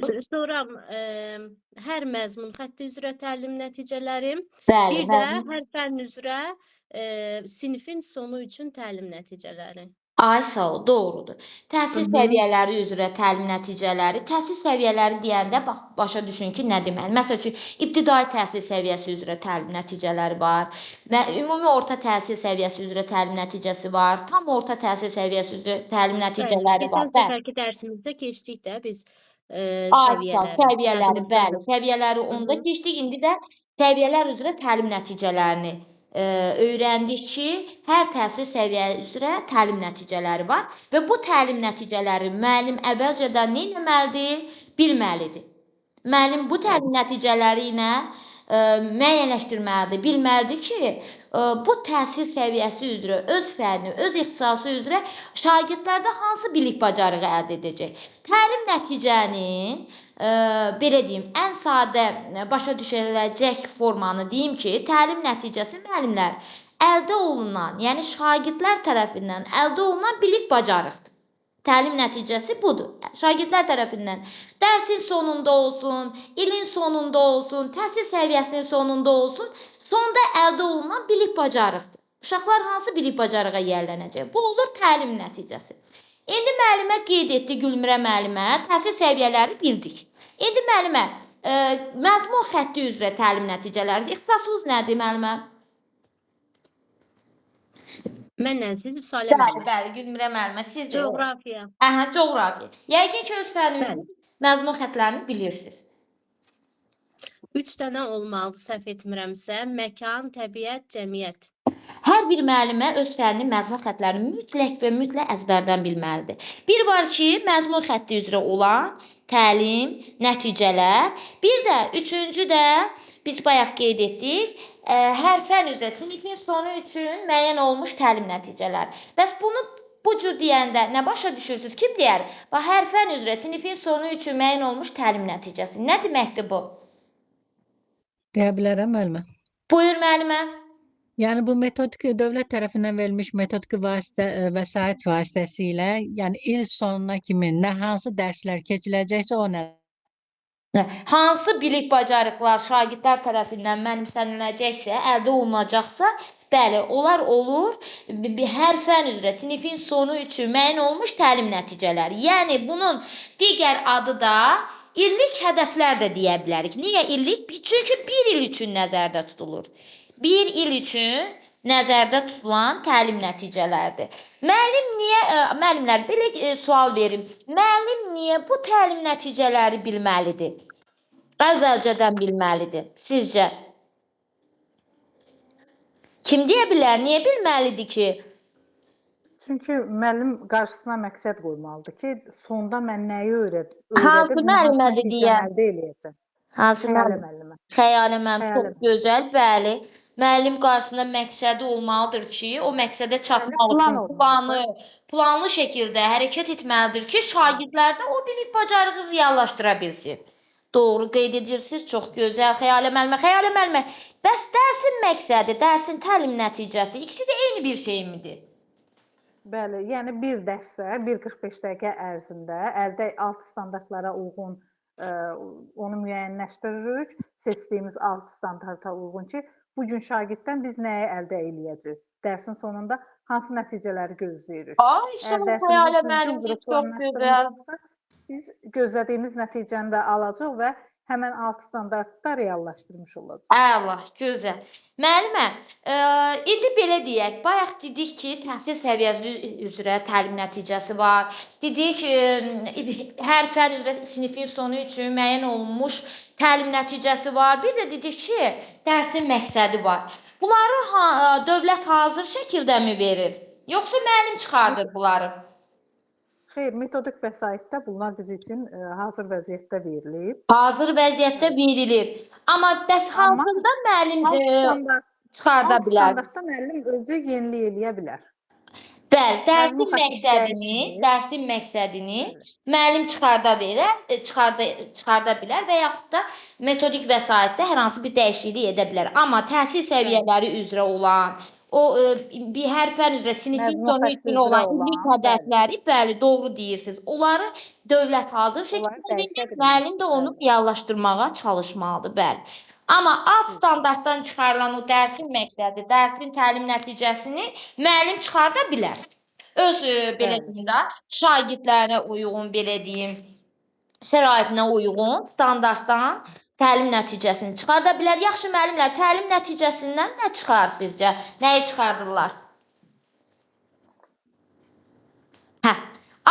Sonra hər məzmun xətti üzrə təlim nəticələri, Bəli, bir də məzmun. Hər fənn üzrə sinifin sonu üçün təlim nəticələri. Ay sağ ol, doğrudur. Təhsil səviyyələri üzrə təlim nəticələri. Təhsil səviyyələri deyəndə bax başa düşün ki, nə deməli. Məsəl üçün ibtidai təhsil səviyyəsi üzrə təlim nəticələri var. Və ümumi orta təhsil səviyyəsi üzrə təlim nəticəsi var. Tam orta təhsil səviyyəsi üzrə təlim nəticələri var. Keçən səfərki dərsimizdə keçdik də biz Ay sağ ol, səviyyələri. Səviyyələri, bəli, səviyyələri onda keçdik. İndi də səviyyələr üzrə təlim nəticələrini öyrəndik ki, hər təhsil səviyyə üzrə təlim nəticələri var və bu təlim nəticələri müəllim əvvəlcədən nə etməlidir? Bilməlidir. Müəllim bu təlim nəticələri ilə müəyyənləşdirməlidir, bilməlidir ki, bu təhsil səviyyəsi üzrə, öz fənni, öz ixtisası üzrə şagirdlərdə hansı bilik bacarığı əldə edəcək. Təlim nəticənin, belə deyim, ən sadə başa düşüləcək formanı deyim ki, təlim nəticəsi müəllimlər əldə olunan, yəni şagirdlər tərəfindən əldə olunan bilik bacarıqdır. Təlim nəticəsi budur. Şagirdlər tərəfindən dərsin sonunda olsun, ilin sonunda olsun, təhsil səviyyəsinin sonunda olsun, sonda əldə olunan bilik bacarıqdır. Uşaqlar hansı bilik bacarığa yiyələnəcək? Bu olur təlim nəticəsi. İndi müəllimə qeyd etdi Gülmirə müəllimə, təhsil səviyyələri bildik. İndi müəllimə, məzmun xətti üzrə təlim nəticələri, ixtisasınız nədir müəllimə? Mənlə siz Vüsalə Bəli, müəllimə. bəli, Gülmirə müəllimə, siz Coğrafiya. Aha, coğrafiya. Yəqin ki, öz fəninizin məzmun xətlərini bilirsiniz. 3 dənə olmalıdır, səhv etmirəmsə. Məkan, təbiət, cəmiyyət. Hər bir müəllimə öz fənninin məzmun xətlərini mütləq və mütləq əzbərdən bilməlidir. Bir var ki, məzmun xətti üzrə olan təlim, nəticələr. Bir də üçüncü də biz bayaq qeyd etdik, hər fənn üzrə sinifin sonu üçün müəyyən olmuş təlim nəticələri. Bəs bunu bu cür deyəndə nə başa düşürsünüz? Kim deyər? Bax, hər fənn üzrə sinifin sonu üçün müəyyən olmuş təlim nəticəsi. Nə deməkdir bu? Deyə bilərəm müəllimə. Buyur müəllimə. Yəni bu metodik dövlət tərəfindən verilmiş metodik vasitə vəsait vasitəsilə, yəni il sonuna kimi nə hansı dərslər keçiləcəksə o nə Hansı bilik bacarıqlar şagirdlər tərəfindən mənimsəniləcəksə, əldə olunacaqsa, bəli, onlar olur hər fənn üzrə sinifin sonu üçün müəyyən olmuş təlim nəticələri. Yəni bunun digər adı da illik hədəflər də deyə bilərik. Niyə illik? Çünki bir il üçün nəzərdə tutulur. Bir il üçün nəzərdə tutulan təlim nəticələridir. Müəllim niyə, müəllimlər belə sual verim. Müəllim niyə bu təlim nəticələri bilməlidir? Əvvəlcədən bilməlidir. Sizcə? Kim deyə bilər? Niyə bilməlidir ki? Çünki müəllim qarşısına məqsəd qoymalıdır ki, sonda mən nəyi Hansı öyrədib, hansı müəllimədir nəticəni deyə? əldə eləyəcəm? Hansı Xəyalə müəllim? müəllimə. Xəyalə müəllim, Xəyalə çox müəllimə. gözəl, bəli. Müəllim qarşısında məqsədi olmalıdır ki, o məqsədə çatmaq plan üçün olmalıdır. planlı şəkildə hərəkət etməlidir ki, şagirdlərdə o bilik bacarığı reallaşdıra bilsin. Doğru qeyd edirsiniz, çox gözəl. Xəyalə müəllimə, Xəyalə müəllimə, bəs dərsin məqsədi, dərsin təlim nəticəsi ikisi də eyni bir şey midir? Bəli, yəni bir dərsdə 1:45 dəqiqə ərzində əldə alt standartlara uyğun onu müəyyənləşdiririk. Seçdiyimiz alt standarta uyğun ki, bu gün şagirddən biz nəyi əldə eləyəcəyik? Dərsin sonunda hansı nəticələri gözləyirik? Ay, Əgər son dərsimizi Xəyalə düzgün müəllim, çox gözəl. qruplanlaşdırmışıqsa, biz gözlədiyimiz nəticəni də alacaq və həmən alt standartda reallaşdırmış olacaq. Əla, gözəl. Müəllimə, indi belə deyək, bayaq dedik ki, təhsil səviyyəsi üzrə təlim nəticəsi var. Dedik, hər fənn üzrə sinifin sonu üçün müəyyən olunmuş təlim nəticəsi var. Bir də dedik ki, dərsin məqsədi var. Bunları dövlət hazır şəkildə mi verir? Yoxsa müəllim çıxardır bunları? Xeyr, metodik vəsaitdə bunlar biz üçün hazır vəziyyətdə verilib. Hazır vəziyyətdə verilir. Amma bəs Amma hansında müəllim çıxarda alt bilər? standartda müəllim özü yenilik eləyə bilər. Bəli, dərsin Məzmun xətti məqsədini, dəyişmir. dərsin məqsədini müəllim çıxarda verər, çıxarda bilər və yaxud da metodik vəsaitdə hər hansı bir dəyişiklik edə bilər. Amma təhsil səviyyələri üzrə olan O bir hər fən üzrə sinifin Məzmun sonu xətti üçün üzrə olan olan, illik bəli. hədəfləri, bəli, doğru deyirsiniz. Onları dövlət hazır Onları şəkildə dəyişə verir, bilməz. müəllim də onu Bəli. reallaşdırmağa çalışmalıdır, bəli. Amma alt standartdan çıxarılan o dərsin məqsədi, dərsin təlim nəticəsini müəllim çıxarda bilər. Öz belə Bəli. deyim də, şagirdlərinə uyğun, belə deyim, şəraitinə uyğun standartdan təlim nəticəsini çıxarda bilər. Yaxşı müəllimlər, təlim nəticəsindən nə çıxar sizcə? Nəyi çıxardırlar? Hə,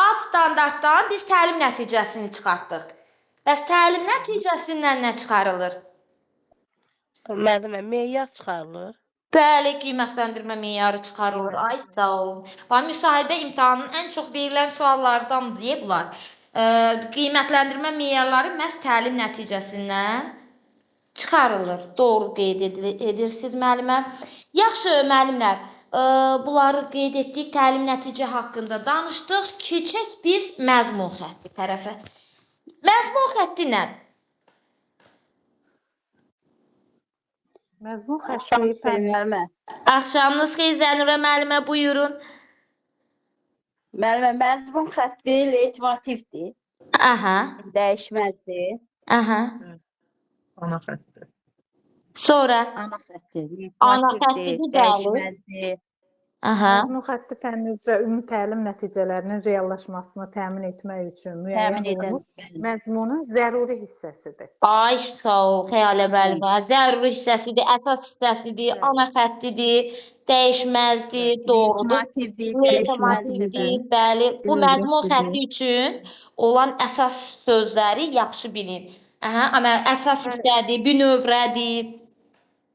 alt standartdan biz təlim nəticəsini çıxartdıq. Bəs təlim nəticəsindən nə çıxarılır? Müəllimə, meyar çıxarılır. Bəli, qiymətləndirmə meyarı çıxarılır. Ay, sağ olun. Bax, müsahibə imtahanının ən çox verilən suallardandır deyə bunlar. Qiymətləndirmə meyarları məhz təlim nəticəsindən çıxarılır. Doğru qeyd edirsiniz müəllimə. Yaxşı müəllimlər, bunları qeyd etdik. Təlim nəticə haqqında danışdıq. Keçək biz məzmun xətti tərəfə. Məzmun xətti nədir? Məzmun xətti Axşamınız xeyir fən müəllimə. Axşamınız xeyir Zənurə müəllimə, buyurun. Müəllimə, məzmun xətti leytmotivdir. Aha, Dəyişməzdir. aha. Ana xətti. Sonra Ana xətti, ana leytmotivdir, xəttidir, bəli. dəyişməzdir. Aha. Məzmun xətti fənni üzrə ümumi təlim nəticələrinin reallaşmasını təmin etmək üçün müəyyən Təmin edən. olunmuş məzmunun zəruri hissəsidir. Ay, sağ ol, Xəyalə müəllimə. Zəruri hissəsidir, əsas hissəsidir, Bəli. ana xəttidir, dəyişməzdir, doğrudur. Leytmotivdir, dəyişməzdir. Leytmotivdir, bəli. Bu məzmun xətti üçün olan əsas sözləri yaxşı bilin. Aha, amma əsas hissədir, bünövrədir,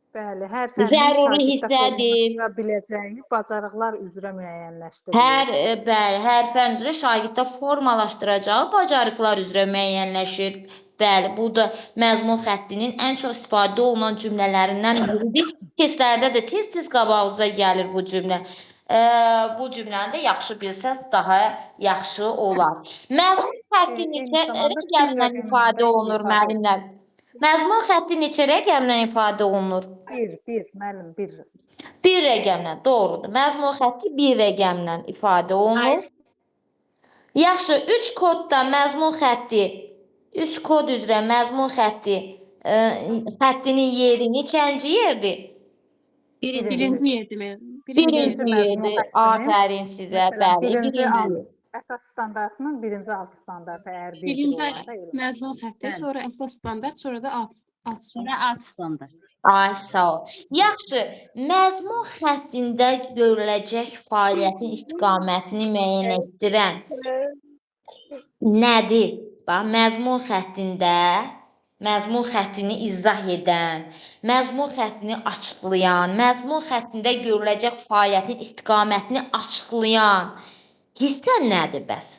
Bəli, hər fənnin zəruri şagirddə hissədir. formalaşdıra biləcəyi bacarıqlar üzrə müəyyənləşdirilir. Hər bəli, hər fən üzrə şagirddə formalaşdıracağı bacarıqlar üzrə müəyyənləşir. Bəli, bu da məzmun xəttinin ən çox istifadə olunan cümlələrindən biridir. Testlərdə də tez-tez qabağınıza gəlir bu cümlə. Bu cümləni də yaxşı bilsəz daha yaxşı olar. Məzmun xətti Eyni neçə zamanda bir rəqəmlə rəqəmlə ifadə olunur ifadə müəllimlər? Məzmun xətti neçə rəqəmlə ifadə olunur? Bir, müəllim, bir. Bir rəqəmlə, doğrudur. Məzmun xətti bir rəqəmlə ifadə olunur. Yaxşı, 3 kodda məzmun xətti, 3 kod üzrə məzmun xətti, xəttinin yeri neçənci yerdir? Birinci. Birinci yerdir müəllim. Birinci Birinci yerdir. Birinci məzmun yerdir. xəttinin, Afərin sizə, məsələn, bəli, birinci birinci alt yer. əsas standartının birinci alt standartı əgər birdir Birinci olanda elə. məzmun xətti, Bəli. sonra əsas standart, sonra da alt Sonra standart. alt standart. Ay, sağ ol. Yaxşı, məzmun xəttində görüləcək fəaliyyətin istiqamətini müəyyənləşdirən nədir? Bax, məzmun xəttində məzmun xəttini izah edən, məzmun xəttini açıqlayan, məzmun xəttində görüləcək fəaliyyətin istiqamətini açıqlayan hissə nədir bəs?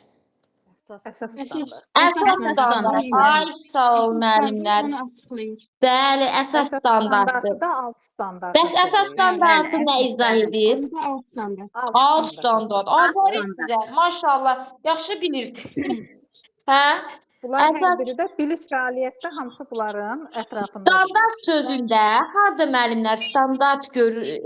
Əsas Əsas standart. Əsas əsas standart. standart. Ay, sağ ol Əsas standart müəllimlər. onu açıqlayır. Bəli, əsas Əsas standartdır. standartı da alt standartı Bəs əsas söyləyir. standartı Bəli, nə əsas izah bəli. edir? Onu da alt standart. Alt Alt standartı. standart. Alt Afərin standart. sizə. Maşallah. Yaxşı bilirsiniz. Hə? Bunlar hər Əsas biri də bilik fəaliyyətdə hamısı bunların ətrafında düşür. standart sözündə harda müəllimlər standart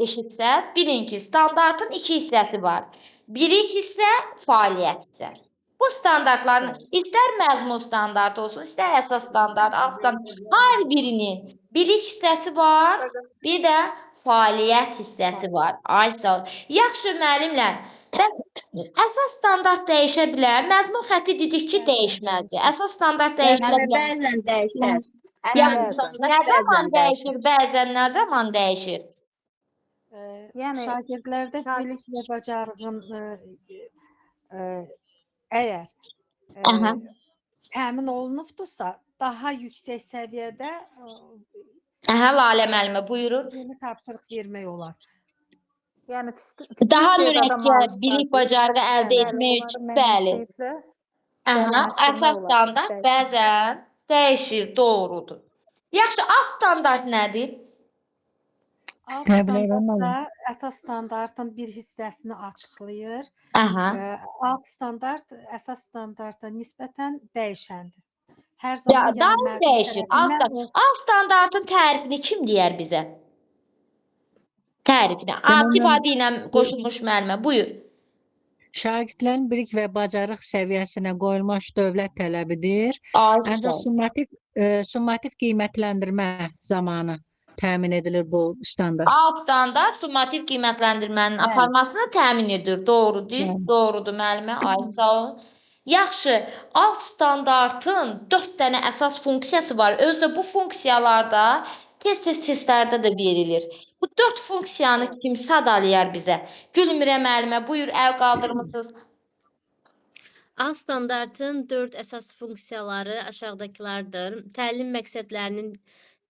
eşitsəz, bilin ki, standartın iki hissəsi var. Bilik hissə, fəaliyyət hissə. Bu standartların istər məzmun standartı olsun, istər əsas standart, alt standart, hər birinin bilik hissəsi var, bir də fəaliyyət hissəsi var. Ay sağ ol. Yaxşı müəllimlər, bəs əsas standart dəyişə bilər. Məzmun xətti dedik ki, dəyişməzdir. Əsas standart dəyişilə Müəllimə bilər. bəzən dəyişər. Əsas Yaxşı, standart nə zaman bəzən dəyişər. dəyişir? Bəzən nə zaman dəyişir? Yəni Şagirdlərdə bilik və bacarığın əgər Aha. təmin olunubdursa, daha yüksək səviyyədə Aha, Lalə müəllimə, buyurun. yeni tapşırıq vermək olar. Yəni fiziki Daha istedada mürəkkəb malik bilik şagird, bacarığı əldə bəli, etmək onları üçün, bəli. mənimsəyibsə, Aha, dərinləşdirmək əsas olar, standart dəyişmək. bəzən dəyişir, doğrudur. Yaxşı, alt standart nədir? Alt Deyə bilərəm standart müəllim. da əsas standartın bir hissəsini açıqlayır. Aha. Alt standart əsas standarta nisbətən dəyişəndir. Hər Ya, zaman yəni daim müəllim dəyişir. tərəfindən Alt standartın tərifini kim deyər bizə? Tərifinə. Demək, Akif mən adı ilə qoşulmuş müəllimə. Buyur. Şagirdlərin bilik və bacarıq səviyyəsinə qoyulmuş dövlət tələbidir. Ay, Ancaq sağ ol. summativ qiymətləndirmə zamanı təmin edilir bu standart. Alt standart summativ qiymətləndirmənin Bəli. aparmasını təmin edir. Doğrudur. Bəli. Doğrudur müəllimə. Ay sağ olun. Yaxşı, alt standartın 4 dənə əsas funksiyası var. Özü də bu funksiyalarda tez-tez testlərdə də verilir. Bu 4 funksiyanı kim sadalayar bizə? Gülmirə müəllimə, buyur, əl qaldırmısınız. Alt standartın 4 əsas funksiyaları aşağıdakılardır. Təlim məqsədlərinin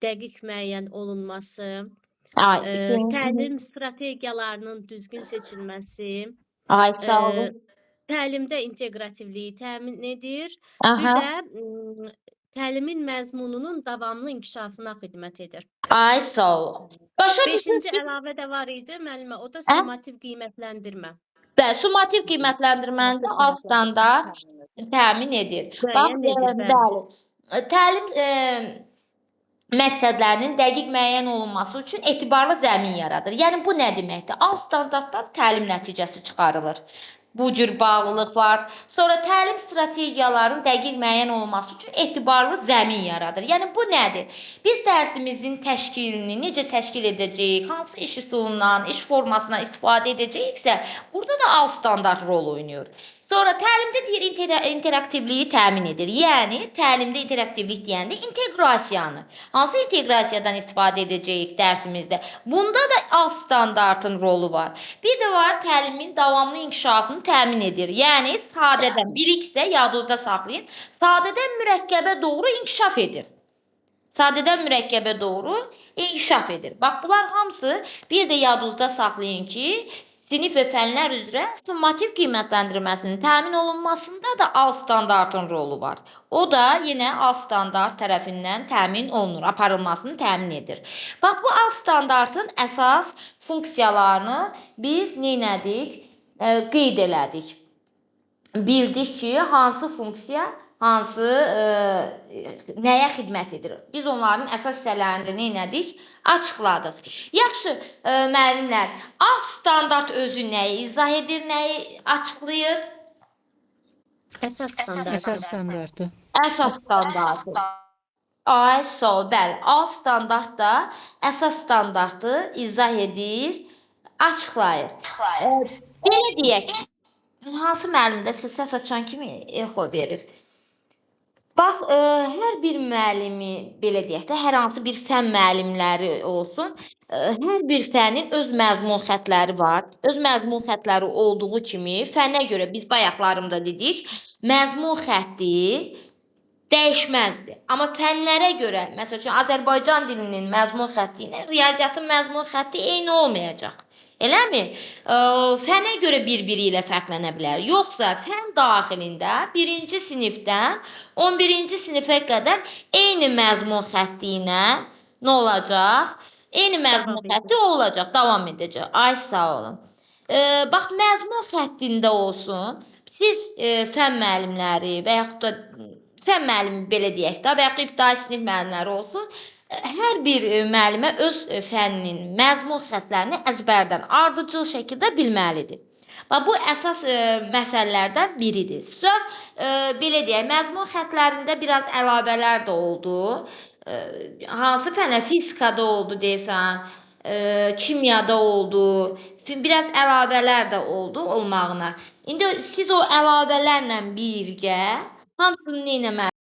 dəqiq müəyyən olunması, Ay, ikinci. təlim strategiyalarının düzgün seçilməsi, Ay, sağ olun. təlimdə inteqrativliyi təmin edir. Bir Aha. də təlimin məzmununun davamlı inkişafına xidmət edir. Ay, sağ olun. Başa Beşinci düşürsünüz? əlavə də var idi müəllimə, o da Hə? summativ qiymətləndirmə. Bəli, summativ qiymətləndirməni də alt standart təmin edir. Bax, Müəyyən edir, bəli. bəli. Təlim məqsədlərinin dəqiq müəyyən olunması üçün etibarlı zəmin yaradır. Yəni bu nə deməkdir? Alt standartdan təlim nəticəsi çıxarılır. Bu cür bağlılıq var. Sonra təlim strategiyalarının dəqiq müəyyən olunması üçün etibarlı zəmin yaradır. Yəni bu nədir? Biz dərsimizin təşkilini necə təşkil edəcəyik, hansı iş üsulundan, iş formasından istifadə edəcəyiksə, burada da alt standart rol oynayır. Sonra təlimdə deyir interaktivliyi təmin edir. Yəni təlimdə interaktivlik deyəndə inteqrasiyanı. Hansı inteqrasiyadan istifadə edəcəyik dərsimizdə? Bunda da alt standartın rolu var. Bir də var təlimin davamlı inkişafını təmin edir. Yəni sadədən biliksə yadınızda saxlayın, sadədən mürəkkəbə doğru inkişaf edir. Sadədən mürəkkəbə doğru inkişaf edir. Bax, bunlar hamısı bir də yadınızda saxlayın ki, sinif və fənlər üzrə summativ qiymətləndirməsinin təmin olunmasında da alt standartın rolu var. O da yenə alt standart tərəfindən təmin olunur, aparılmasını təmin edir. Bax, bu alt standartın əsas funksiyalarını biz neynədik? Qeyd elədik. Bildik ki, hansı funksiya hansı nəyə xidmət edir. Biz onların əsas hissələrini də neynədik? Açıqladıq. Yaxşı, müəllimlər, alt standart özü nəyi izah edir, nəyi açıqlayır? Əsas standart. Əsas standartı. Əsas standartı. Ay, sağ ol, bəli. Alt standart da əsas standartı izah edir, açıqlayır. Belə deyək, hansı müəllimdə səs açan kimi exo verir. Bax, hər bir müəllimi, belə deyək də, hər hansı bir fən müəllimləri olsun, hər bir fənin öz məzmun xətləri var. Öz məzmun xətləri olduğu kimi, fənə görə biz bayaqlarımda dedik, məzmun xətti dəyişməzdir. Amma fənlərə görə, məsəl üçün, Azərbaycan dilinin məzmun xətti ilə riyaziyyatın məzmun xətti eyni olmayacaq. Eləmi? Fənə görə bir-biri ilə fərqlənə bilər. Yoxsa fən daxilində 1-ci sinifdən 11-ci sinifə qədər eyni məzmun xətti ilə nə olacaq? Eyni məzmun xətti olacaq, davam edəcək. Ay, sağ olun. Bax, məzmun xəttində olsun, siz fən müəllimləri və yaxud da fən müəllimi belə deyək də, və yaxud da ibtidai sinif müəllimləri olsun, hər bir müəllimə öz fənninin məzmun xətlərini əzbərdən, ardıcıl şəkildə bilməlidir. Bax, bu əsas məsələlərdən biridir. Xüsusən, belə deyək, məzmun xətlərində biraz əlavələr də oldu. Hansı fənə? Fizikada oldu desən, kimyada oldu. Biraz əlavələr də oldu olmağına. İndi siz o əlavələrlə birgə hamısını nə etməlisiniz?